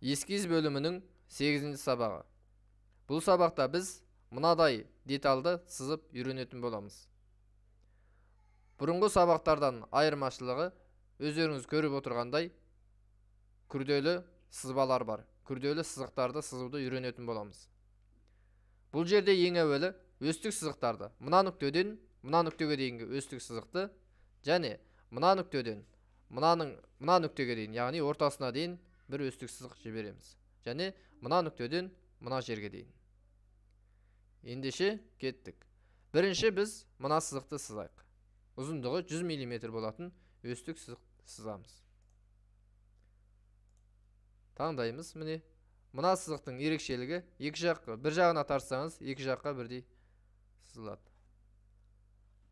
Эскиз бөлімінің 8-ші сабағы. Бұл сабақта біз мынадай деталды сызып үйренетін боламыз. Бұрынғы сабақтардан айырмашылығы өздеріңіз көріп отырғандай күрделі сызбалар бар. Күрделі сызықтарды сызуды үйренетін боламыз. Бұл жерде ең әуелі өстік сызықтарды, мына нүктеден мына нүктеге дейінгі өстік сызықты және мына нүктеден мына нүктеге дейін, яғни ортасына дейін бір өстік сызық жібереміз. Және мына нүктеден мына жерге дейін. Ендеше кеттік. Бірінші біз мына сызықты сызайық. Ұзындығы 100 мм болатын өстік сызық сызамыз. Таңдаймыз, міне. Мына сызықтың ерекшелігі екі жаққа, бір жағына тартсаңыз, екі жаққа бірдей сызылады.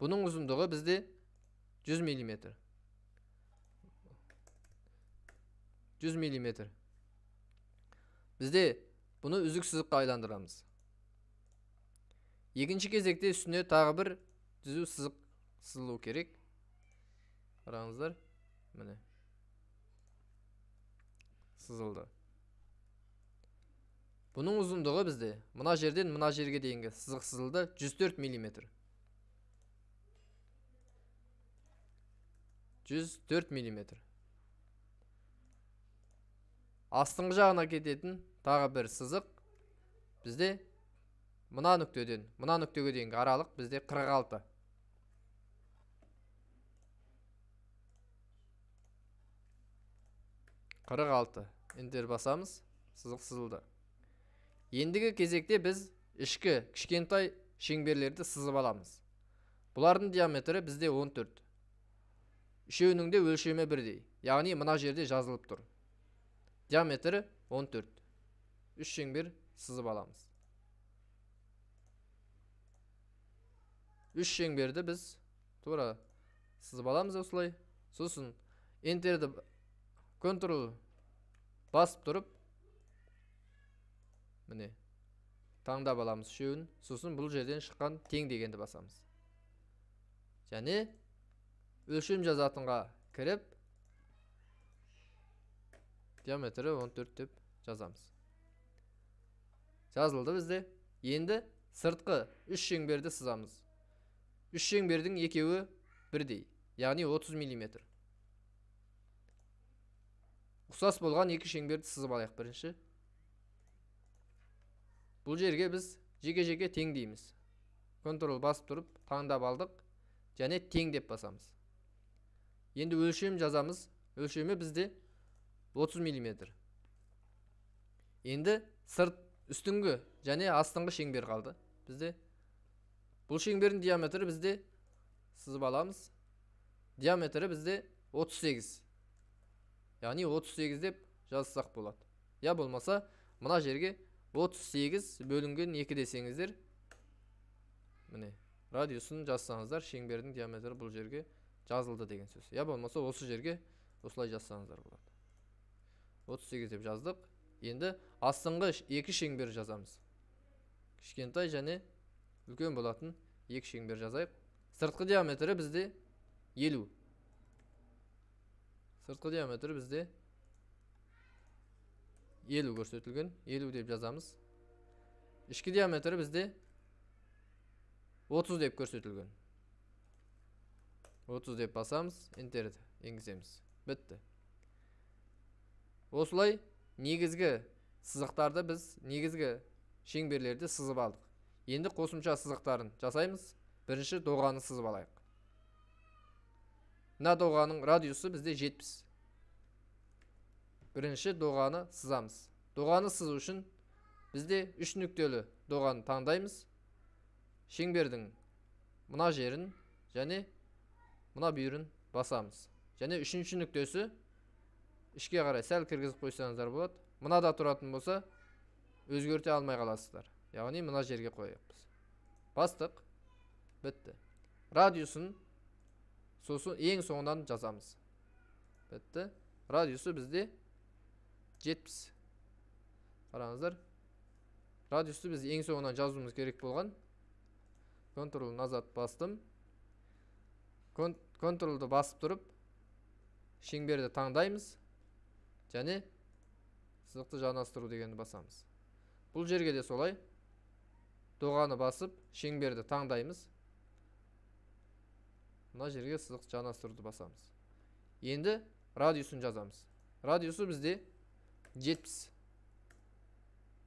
Бұның ұзындығы бізде 100 мм. 100 мм. Бізде бұны үзік сызыққа айландырамыз. Екінші кезекте үстіне тағы бір түзу сызық сызылу керек. Қараңыздар, міне. Сызылды. Бұның ұзындығы бізде мына жерден мына жерге дейінгі сызық сызылды 104 мм. 104 мм. Астыңғы жағына кететін тағы бір сызық бізде мына нүктеден мына нүктеге дейінгі аралық бізде 46. Enter басамыз, сызық сызылды. Ендігі кезекте біз ішкі кішкентай шеңберлерді сызып аламыз. Бұлардың диаметрі бізде 14. Үшеуінің де өлшемі бірдей, яғни мына жерде жазылып тұр. Диаметрі 14. Үш шеңбер сызып аламыз. Үш шеңберді біз тура сызып аламыз осылай. Сосын Enter'ді Ctrl басып тұрып, міне, таңдап аламыз үшеуін. Сосын бұл жерден шыққан тең дегенді басамыз. Және өлшем жазатынға кіріп, диаметрі 14 деп жазамыз. Жазылды бізде. Енді сыртқы үш шеңберді сызамыз. Үш шеңбердің екеуі бірдей, яғни 30 мм. Ұқсас болған екі шеңберді сызып алайық бірінші. Бұл жерге біз жеке-жеке тең дейміз. Ctrl басып тұрып таңдап алдық және тең деп басамыз. Енді өлшем жазамыз. Өлшемі бізде 30 мм. Енді сырт үстіңгі және астыңғы шеңбер қалды бізде. Бұл шеңбердің диаметрі бізде сызып аламыз. Диаметрі бізде 38. Яғни 38 деп жазсақ болады. Я болмаса мына жерге 38 бөлінген 2 десеңіздер, міне, радиусын жазсаңыздар, шеңбердің диаметрі бұл жерге жазылды деген сөз. Я болмаса осы жерге осылай жазсаңыздар болады. 38 деп жаздық. Енді астыңғы екі шеңбер жазамыз. Кішкентай және үлкен болатын екі шеңбер жазайық. Сыртқы диаметрі бізде 50. Сыртқы диаметрі бізде 50 көрсетілген. 50 деп жазамыз. Ішкі диаметрі бізде 30 деп көрсетілген. 30 деп басамыз, Enter енгіземіз. Бітті. Осылай негізгі сызықтарды біз, негізгі шеңберлерді сызып алдық. Енді қосымша сызықтарын жасаймыз. Бірінші доғаны сызып алайық. Мына доғаның радиусы бізде 70. Бірінші доғаны сызамыз. Доғаны сызу үшін бізде үш нүктелі доғаны таңдаймыз. Шеңбердің мына жерін және мына бүйірін басамыз. Және үшінші нүктесі ішке қарай сәл кіргізіп қойсаңыздар болады. Мынада тұратын болса өзгерте алмай қаласыздар. Яғни мына жерге қояйық біз. Бастық. Бітті. Радиусын сосын ең соңынан жазамыз. Бітті. Радиусы бізде 70. Қараңыздар. Радиусты біз ең соңынан жазуымыз керек болған. Ctrl назад бастым. Ctrl-ды басып тұрып шеңберді таңдаймыз. Және Сызықты жанастыру дегенді басамыз. Бұл жерге де солай доғаны басып, шеңберді таңдаймыз. Мына жерге сызықты жанастыруды басамыз. Енді радиусын жазамыз. Радиусы бізде 70.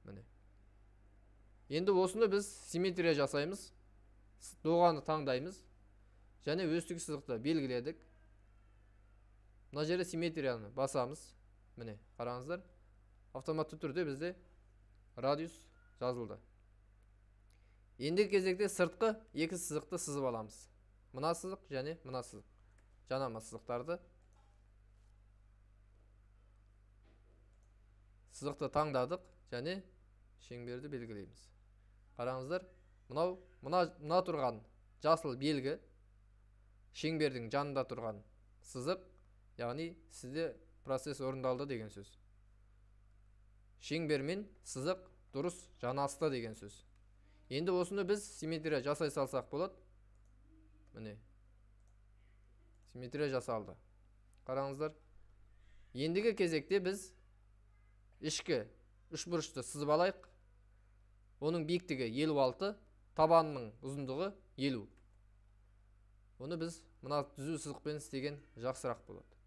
Міне. Енді осыны біз симметрия жасаймыз. Доғаны таңдаймыз. Және өстік сызықты белгіледік. Мына жерде симметрияны басамыз. Міне, қараңыздар. Автоматты түрде бізде радиус жазылды. Ендігі кезекте сыртқы екі сызықты сызып аламыз. Мына сызық және мына сызық. Жанама сызықтарды. Сызықты таңдадық және шеңберді белгілейміз. Қараңыздар, мынау мына тұрған жасыл белгі шеңбердің жанында тұрған сызық, яғни сізде процесс орындалды деген сөз. Шеңбер мен сызық дұрыс жанасты деген сөз. Енді осыны біз симметрия жасай салсақ болады. Міне. Симметрия жасалды. Қараңыздар. Ендігі кезекте біз ішкі үшбұрышты сызып алайық. Оның биіктігі 56, табанының ұзындығы 50. Оны біз мына түзу сызықпен істеген жақсырақ болады.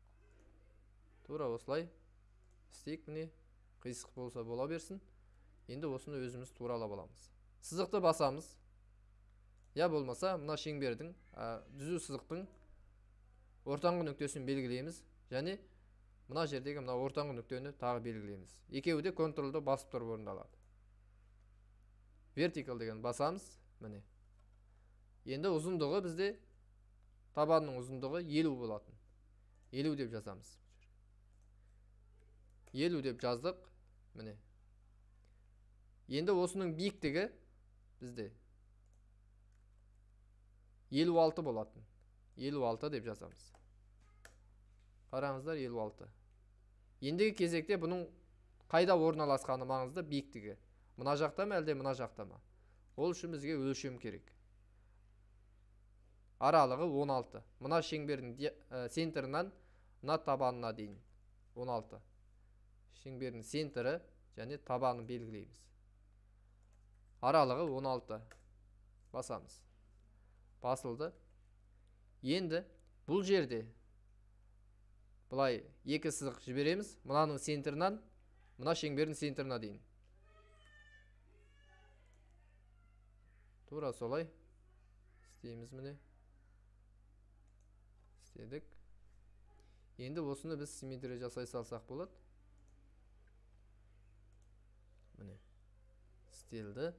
Тура осылай істейік, міне. Қисық болса бола берсін. Енді осыны өзіміз туралап аламыз. Сызықты басамыз. Я болмаса мына шеңбердің, түзу сызықтың ортаңғы нүктесін белгілейміз. Және мына жердегі мына ортаңғы нүктені тағы белгілейміз. Екеуі де контролды басып тұрып орындалады. Vertical деген басамыз. Міне. Енді ұзындығы бізде табанның ұзындығы 50 болатын. 50 деп жазамыз. 50 деп жаздық. Міне. Енді осының биіктігі бізде 56 болатын. 56 деп жазамыз. Қараңыздар, 56. Ендігі кезекте бұның қайда орналасқаны маңызды, биіктігі. Мына жақта ма, әлде мына жақта ма? Ол үшін бізге өлшем керек. Аралығы 16. Мына шеңбердің центрінен мына табанына дейін 16. Шеңбердің центрі және табанын белгілейміз. Аралығы 16. Басамыз. Басылды. Енді бұл жерде былай екі сызық жібереміз. Мынаның центрінен мына шеңбердің центріне дейін. Тура солай істейміз, міне. Істедік. Енді осыны біз симметрия жасай салсақ болады. Міне. Істелді.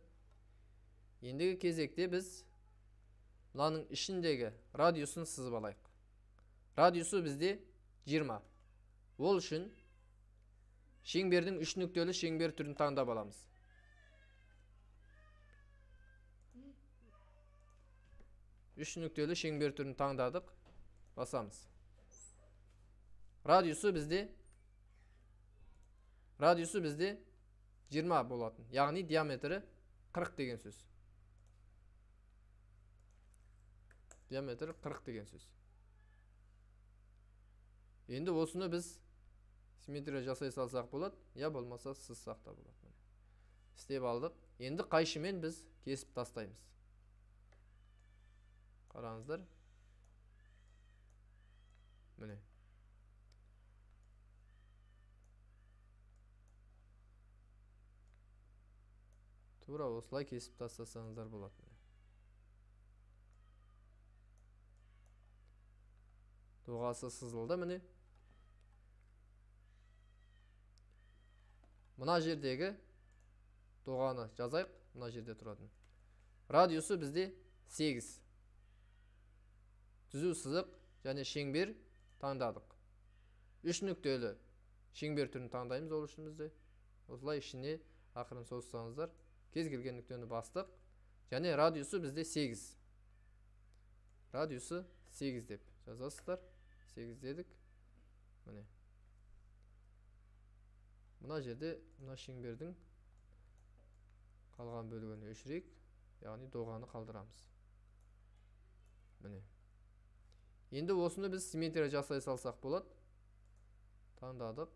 Ендігі кезекте біз мынаның ішіндегі радиусын сызып алайық. Радиусы бізде 20. Ол үшін шеңбердің үш нүктелі шеңбер түрін таңдап аламыз. Үш нүктелі шеңбер түрін таңдадық. Басамыз. Радиусы бізде 20 болатын. Яғни диаметрі 40 деген сөз. Диаметрі 40 деген сөз. Енді осыны біз симметрия жасай салсақ болады, я болмаса сызсақ та болады. Істеп алдық. Енді қайшымен біз кесіп тастаймыз. Қараңыздар. Міне. Тура осылай кесіп тастасаңыздар болады. Доғасы сызылды, міне. Мына жердегі доғаны жазайық, мына жерде тұратын. Радиусы бізде 8. Түзу сызық және шеңбер таңдадық. Үш нүктелі шеңбер түрін таңдаймыз ол үшін бізде. Осылай ішіне ақырын созсаңыздар, кез келген нүктені бастық. Және радиусы бізде 8. Радиусы 8 деп жазасыздар. 8 дедік. Міне. Мына жерде мына шеңбердің қалған бөлігін өшірейік, яғни доғаны қалдырамыз. Міне. Енді осыны біз симметрия жасай салсақ болады. Таңдадық,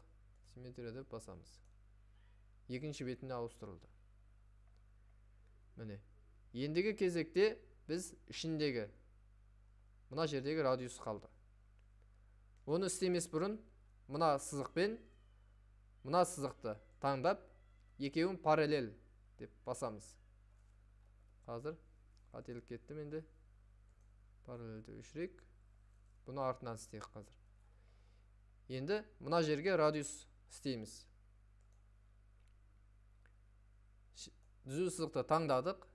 симметрия деп басамыз. Екінші бетіне ауыстырылды. Міне. Ендігі кезекте біз ішіндегі мына жердегі радиус қалды. Оны істемес бұрын мына сызықпен мына сызықты таңдап, екеуін параллель деп басамыз. Қазір қателік кетті менде. Параллельді өшірейік. Бұны артынан істейік қазір. Енді мына жерге радиус істейміз. Түзу сызықты таңдадық.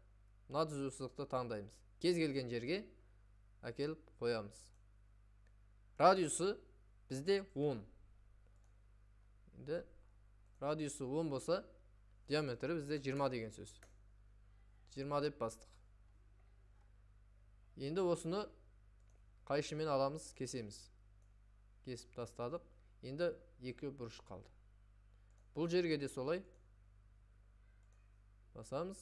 Мына түзу сызықты таңдаймыз. Кез келген жерге әкеліп қоямыз. Радиусы бізде 10. Енді радиусы 10 болса, диаметрі бізде 20 деген сөз. 20 деп бастық. Енді осыны қайшымен аламыз, кесеміз. Кесіп тастадық. Енді екі бұрыш қалды. Бұл жерге де солай басамыз.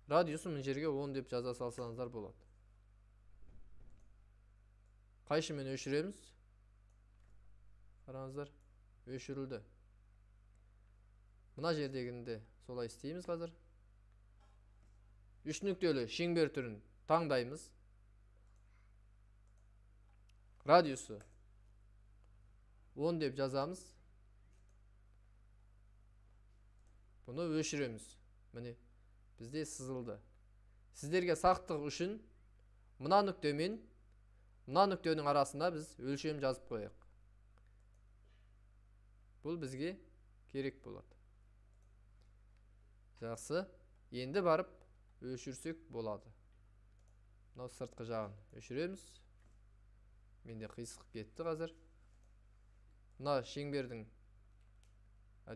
Радиусы мына жерге 10 деп жаза салсаңыздар болады. Қайшымен өшіреміз. Қараңыздар, өшірілді. Мына жердегіні де солай істейміз қазір. Үш нүктелі шеңбер түрін таңдаймыз. Радиусы 10 деп жазамыз. Бұны өшіреміз. Міне, бізде сызылды. Сіздерге сақтық үшін мына нүкте мен мына нүктенің арасында біз өлшем жазып қояйық. Бұл бізге керек болады. Жақсы. Енді барып өшірсек болады. Мынау сыртқы жағын өшіреміз. Менде қисық кетті қазір. Мына шеңбердің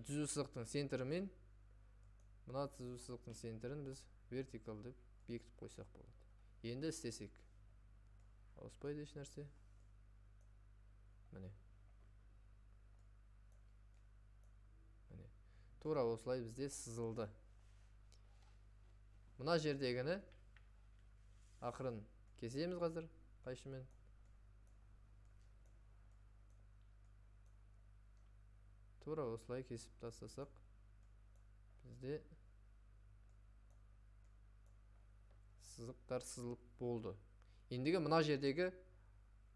түзу сызықтың центрі мен мына түзу сызықтың центрін біз вертикал деп бекітіп қойсақ болады. Енді істесек ауыспайды еш нәрсе. Міне. Міне. Тура осылай бізде сызылды. Мына жердегіні ақырын кесеміз қазір қайшымен. Тура осылай кесіп тастасақ бізде сызықтар сызылып болды. Ендігі мына жердегі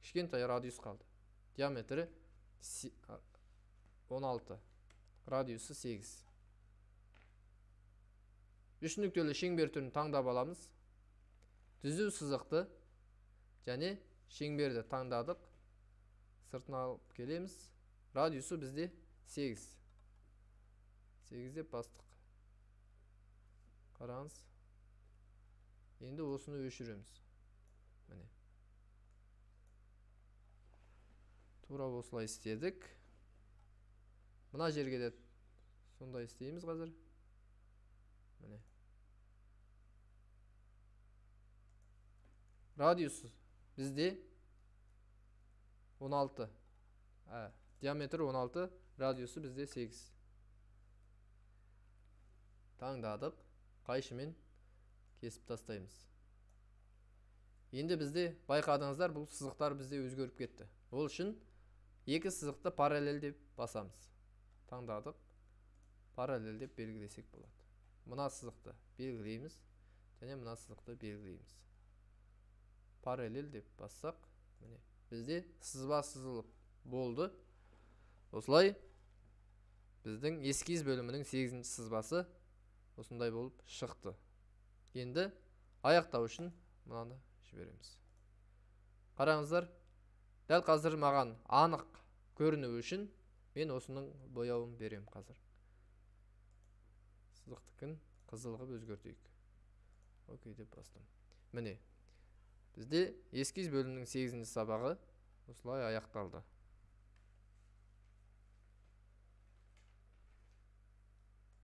кішкентай радиус қалды. Диаметрі 16, радиусы 8. Үш нүктелі шеңбер түрін таңдап аламыз. Түзу сызықты және шеңберді таңдадық. Сыртына алып келеміз. Радиусы бізде 8. 8 деп бастық. Қараңыз. Енді осыны өшіреміз. Міне. Тура осылай істедік. Мына жерге де сондай істейміз қазір. Міне. Радиусы бізде 16. Диаметрі 16, радиусы бізде 8. Таңдадық. Қайшымен кесіп тастаймыз. Енді бізде байқадыңыздар, бұл сызықтар бізде өзгеріп кетті. Ол үшін екі сызықты параллель деп басамыз. Таңдадық. Параллель деп белгілесек болады. Мына сызықты белгілейміз және мына сызықты белгілейміз. Параллель деп бассақ, міне бізде сызба сызылып болды. Осылай біздің эскиз бөлімінің 8-ші сызбасы осындай болып шықты. Енді аяқтау үшін мынаны жібереміз. Қараңыздар, дәл қазір маған анық көріну үшін мен осының бояуын берем қазір. Сызықтікін қызыл қылып өзгертейік. Окей деп бастым. Міне, бізде эскиз бөлімінің 8-ші сабағы осылай аяқталды.